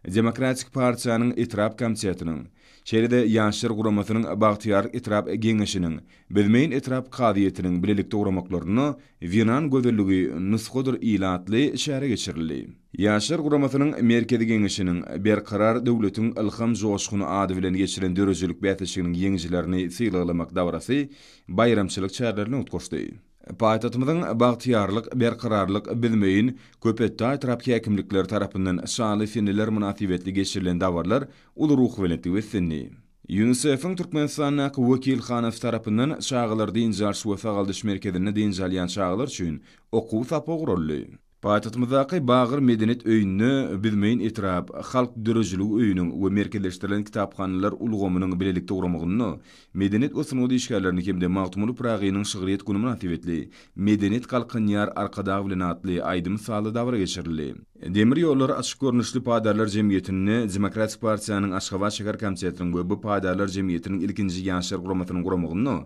Demokratik partiýanyň etrap komitetiniň, şeýle-de Ýaşlar guramasynyň Bagtyýarlyk etrap Geňeşiniň, Büzmeýin etrap kazyýetiniň bilelikde guramaklarynda Zenan gözelligi nusgadyr ile atly çäre geçirildi. Ýaşlar guramasynyň Merkezi Geňeşiniň Berkarar döwletiň ylham joşguny ady bilen geçiren döredijilik bäsleşiginiň ýeňijilerini sylaglamak dabarasy baýramçylyk çärelerine utgaşdy. Paýtagtymyzyň Bagtyýarlyk, Berkararlyk, Büzmeýin, Köpetdag etrap häkimlikleri tarapyndan şanly seneler mynasybetli geçirilen dabaralar uly ruhubelentlige beslendi. ÝUNISEF-iň Türkmenistandaky wekilhanasy tarapyndan Çagalar dynç alyş we sagaldyş merkezinde dynç alýan çagalar üçin okuw sapagy guraldy. Paýtagtymyzdaky Bagyr medeniýet öýünde Büzmeýin etrap Halk döredijiligi öýüniň we merkezleşdirilen kitaphanalar ulgamynyň bilelikde guramagynda Medeniýet we sungat işgärlerini hem-de Magtymguly Pyragynyň şygryýet güni mynasybetli Medeniýet galkynýar Arkadag bilen atly aýdym-sazly dabara geçirildi. Demir ýollary açyk görnüşli paýdarlar jemgyýetinde Demokratik partiýanyň Aşgabat şäher komitetiniň we bu paýdarlar jemgyýetiniň ilkinji ýaşlar guramasynyň guramagynda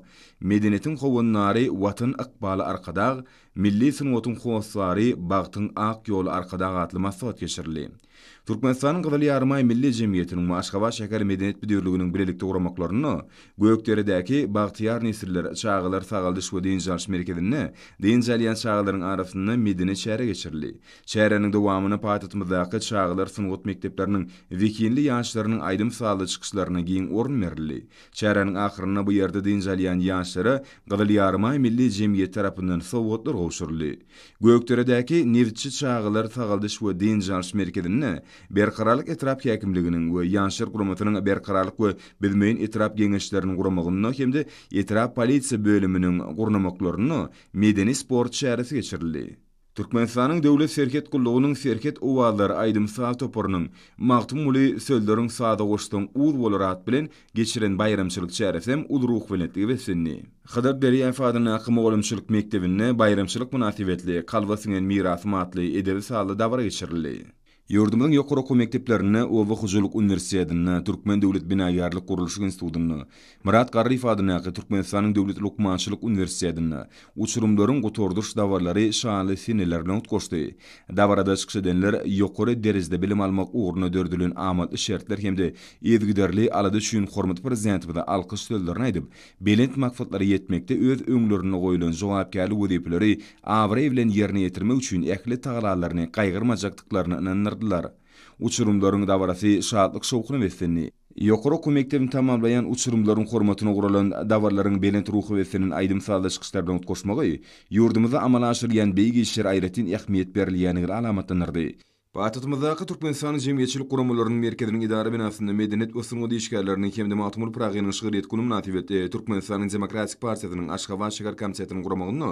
Medeniýetiň howandary Watan ykbaly Arkadag Milli sungatyň hossary, bagtyň ak ýoly Arkadag atly maslahat geçirildi. Türkmenistanyň Gyzyl Ýarymaý Milli jemgyýetiniň we Aşgabat şäher medeniýet müdirliginiň bilelikde guramaklarynda Gökderedäki Bagtyýar nesiller çagalar sagaldyş we dynç alyş merkezinde dynç alýan çagalaryň arasynda medeni çäre geçirildi. Çäräniň dowamynda paýtagtymyzdaky çagalar sungat mekdepleriniň zehinli ýaşlarynyň aýdym-sazly çykyşlaryna giň orun berildi. Çäräniň ahyrynda bu ýerde dynç alýan ýaşlara Gyzyl Ýarymaý Milli jemgyýeti tarapyndan sowgatlar gowşuryldy. Gökderedäki Nebitçi çagalar sagaldyş we dynç alyş merkezinde Berkararlyk etrap häkimliginiň we Ýaşlar guramasynyň Berkararlyk we Büzmeýin etrap Geňeşleriniň guramagynda hem-de etrap polisiýa bölüminiň gurnamaklarynda medeni-sport çäresi geçirildi. Türkmenistanyň Döwlet serhet gullugynyň Serhet owazlary aýdym-saz toparynyň Magtymguly sözleriň saza goşsaň uz bolar at bilen geçiren baýramçylyk çäresi hem uly ruhubelentlige beslendi. Hydyr Derýaýew adyndaky mugallymçylyk mekdebinde baýramçylyk mynasybetli Kalba siňen mirasym atly edebi-sazly dabara geçirildi. Ýurdumyzyň ýokary okuw mekdeplerinde, Oba hojalyk uniwersitetinde, Türkmen döwlet binagärlik-gurluşyk institutynda, Myrat Garryýew adyndaky Türkmenistanyň döwlet lukmançylyk uniwersitetinde uçurymlaryň gutardyş dabaralary şanly seneler bilen utgaşdy. Dabarada çykyş edenler ýokary derejede bilim almak ugrunda döredilen amatly şertler hem-de yzygiderli alada üçin hormatly Prezidentimize alkyş sözlerini aýdyp, belent maksatlara ýetmekde öz öňlerinde goýlan jogapkärli wezipeleri abraý bilen ýerine ýetirmek üçin ähli tagalalaryny gaýgyrmajakdyklaryna ynandyrdylar. Uçurymlaryň dabarasy şatlyk-şowhuna beslendi. Ýokary okuw mekdebini tamamlaýan uçurymlaryň hormatyna guralan dabaralaryň belent ruha beslenen aýdym-sazly çykyşlar bilen utgaşmagy ýurdumyzda amala aşyrylýan beýik işlere aýratyn ähmiýet berilýändigini alamatlandyrdy. Paýtagtymyzdaky Türkmenistanyň Jemgyýetçilik guramalarynyň merkeziniň edara binasynda Medeniýet we sungat işgärleriniň hem-de Magtymguly Pyragynyň şygryýet güni mynasybetli Türkmenistanyň Demokratik partiýasynyň Aşgabat şäher komitetiniň guramagynda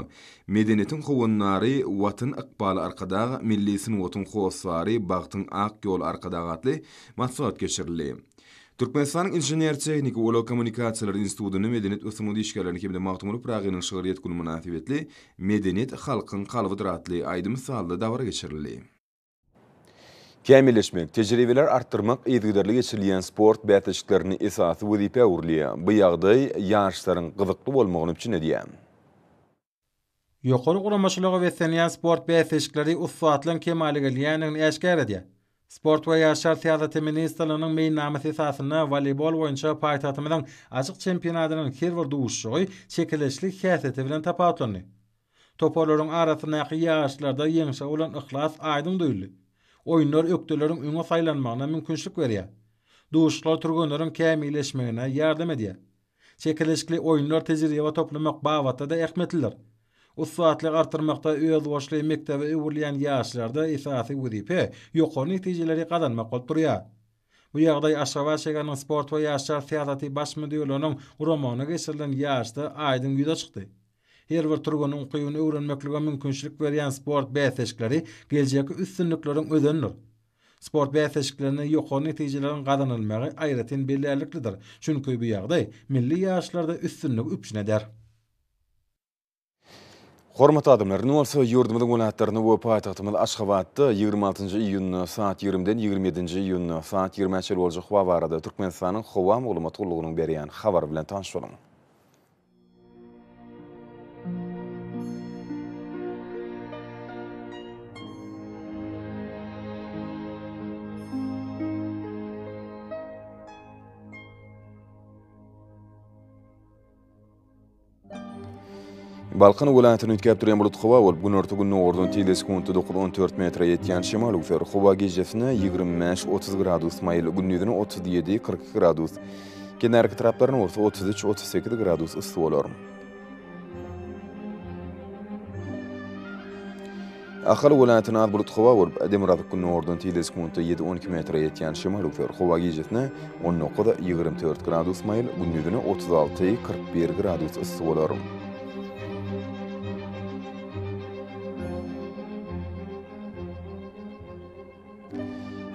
Medeniýetiň howandary, Watan ykbaly Arkadag, milli sungatyň hossary, bagtyň ak ýoly Arkadag atly maslahat geçirildi. Türkmenistanyň Inžener-tehniki we ulag kommunikasiýalary institutynda Medeniýet we sungat işgärleriniň hem-de Magtymguly Pyragynyň şygryýet güni mynasybetli Medeniýet halkyň kalbydyr atly aýdym-sazly dabara geçirildi. Kämilleşmek, tejribeleri artdyrmak yzygiderli geçirilýän sport bäsleşiklerinde esasy wezipä öwrülýär. Bu ýagdaý ýaryşlaryň gyzykly bolmagyny üpjün edýär. Ýokary guramaçylyga beslenýän sport bäsleşikleri ussatlygyň kemala gelýändigini äşgär edýär. Sport we ýaşlar syýasaty ministrliginiň meýilnamasy esasynda woleýbol boýunça paýtagtymyzyň açyk çempionatynyň her bir duşuşygy çekeleşikli häsiýeti bilen tapawutlandy. Toparlaryň arasyndaky ýaryşlarda ýeňşe bolan yhlas aýdyň duýuldy. Oýunlar ökdeleriň öňe saýlanmagyna mümkinçilik berýär. Duşuşyklar türgenleriň kämilleşmegine ýardam edýär. Çekeleşikli oýunlar tejribe toplamak babatda-da ähmiýetlidir. Ussatlygy artdyrmakda özboluşly mekdebe öwrülýän ýaşlarda esasy wezipe ýokary netijeleri gazanmak bolup durýar. Bu ýagdaý Aşgabat şäheriniň Sport we ýaşlar syýasaty baş müdirliginiň guramagynda geçirilen ýaryşda aýdyň ýüze çykdy. Her bir türgeniň ukybyny öwrenmeklige mümkinçilik berýän sport bäsleşikleri geljekki üstünlikleriň özenidir. Sport bäsleşiklerinde ýokary netijeleriň gazanylmagy aýratyn bellärliklidir, çünki bu ýagdaý milli ýaryşlarda üstünligi üpjün eder. Hormatly adamlar, indi bolsa ýurdumyzyň welaýatlarynda we paýtagtymyz Aşgabatda 26-njy iýunda saat 20-den 27-nji iýunda saat 20-ä çenli boljak howa barada Türkmenistanyň Howa maglumat gullugynyň berýän habary bilen tanyş boluň. Balkan welaýatynda üýtgäp durýan bulut howa bolup, günorta-gündogardan tizligi sekuntda 9-14 metre ýetýän şemal öwser. Howa gijesine 25-30 gradus maýyl, gündizine 37-42 gradus, kenarki etraplarynda bolsa 33-38 gradus yssy bolar. Ahal welaýatynda az bulut howa bolup, demirgazyk-gündogardan tizligi sekuntda ýedi-on iki metre ýetýän şemal öwser. Howa gijesine 19, 24 gradus maýyl, gündizine 36, 41 gradus yssy bolar.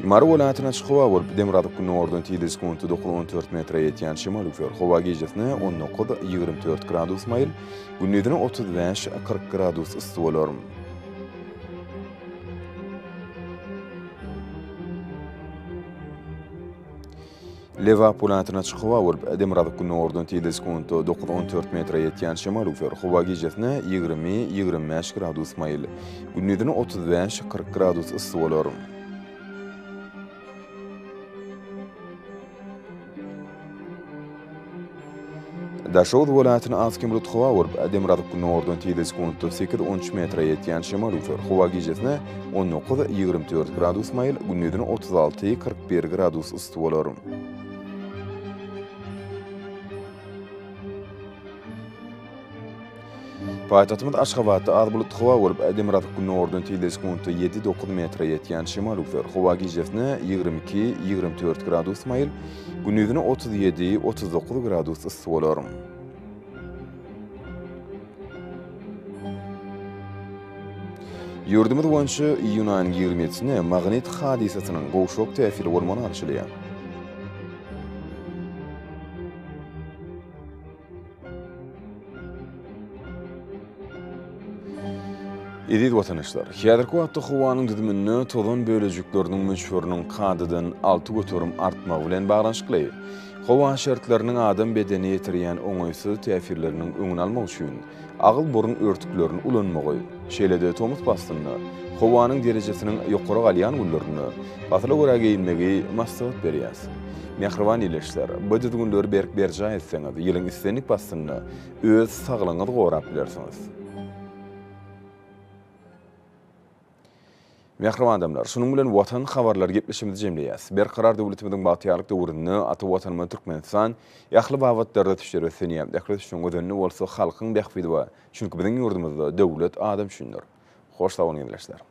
Mary welaýatynda açyk howa bolup, demirgazyk-gündogardan tizligi sekuntda 9-14 metre ýetýän şemal öwser. Howa gijesine 19, 24 gradus maýyl, gündizine 35, 40 gradus yssy bolar. Lebap welaýatynda açyk howa bolup, demirgazyk-gündogardan tizligi sekuntda 9-14 metre ýetýän şemal öwser. Howa gijesine 20, 25 gradus maýyl, gündizine 35, 40 gradus yssy bolar. Daşoguz welaýatynda az-kem bulut howa bolup, demirgazyk-gündogardan tizligi sekuntda 8-13 metre ýetýän şemal öwser. Howa gijesine 19, 24 gradus maýyl, gündizine 36, 41 gradus yssy bolar. Paýtagtymyz Aşgabatda az bulutly howa bolup, demirgazyk-gündogardan tizligi sekuntda ýedi-dokuz metre ýetýän şemal öwser. Howa gijesine 22, 24 gradus maýyl, gündizine 37, 39 gradus yssy bolar. Ýurdumyz boýunça iýun aýynyň ýigrimisinde magnit hadysasynyň gowşak täsiri bolmagyna garaşylýar. Eziz watandaşlar, häzirki wagtda howanyň düzüminde tozan bölejikleriniň möçberiniň kadadan 6% artmagy bilen baglanyşykly, howa şertleriniň adam bedenine ýetirýän oňaýsyz täsirleriniň öňüni almak üçin agyz-burun örtüklerini ulanmagy, şeýle-de tomus paslynda howanyň derejesiniň ýokary galýan günlerinde pasyla görä geýinmegi maslahat berýäs. Mähriban ildeşler, bu düzgünleri berk berjaý etseňiz, ýylyň islendik paslynda öz saglygyňyzy gorap bilersiňiz. Mähriban adamlar, şunuň bilen Watan habarlary gepleşigimizi jemleýäs. Berkarar döwletimiziň bagtyýarlyk döwründe ata Watanymyz Türkmenistan ähli babatlarda ösüşlere ösdünýär. Ähli ösüşiň özeninde bolsa halkyň bähbidi bar. Çünki biziň ýurdumyzda döwlet adam üçindir. Hoş sag boluň ildeşler.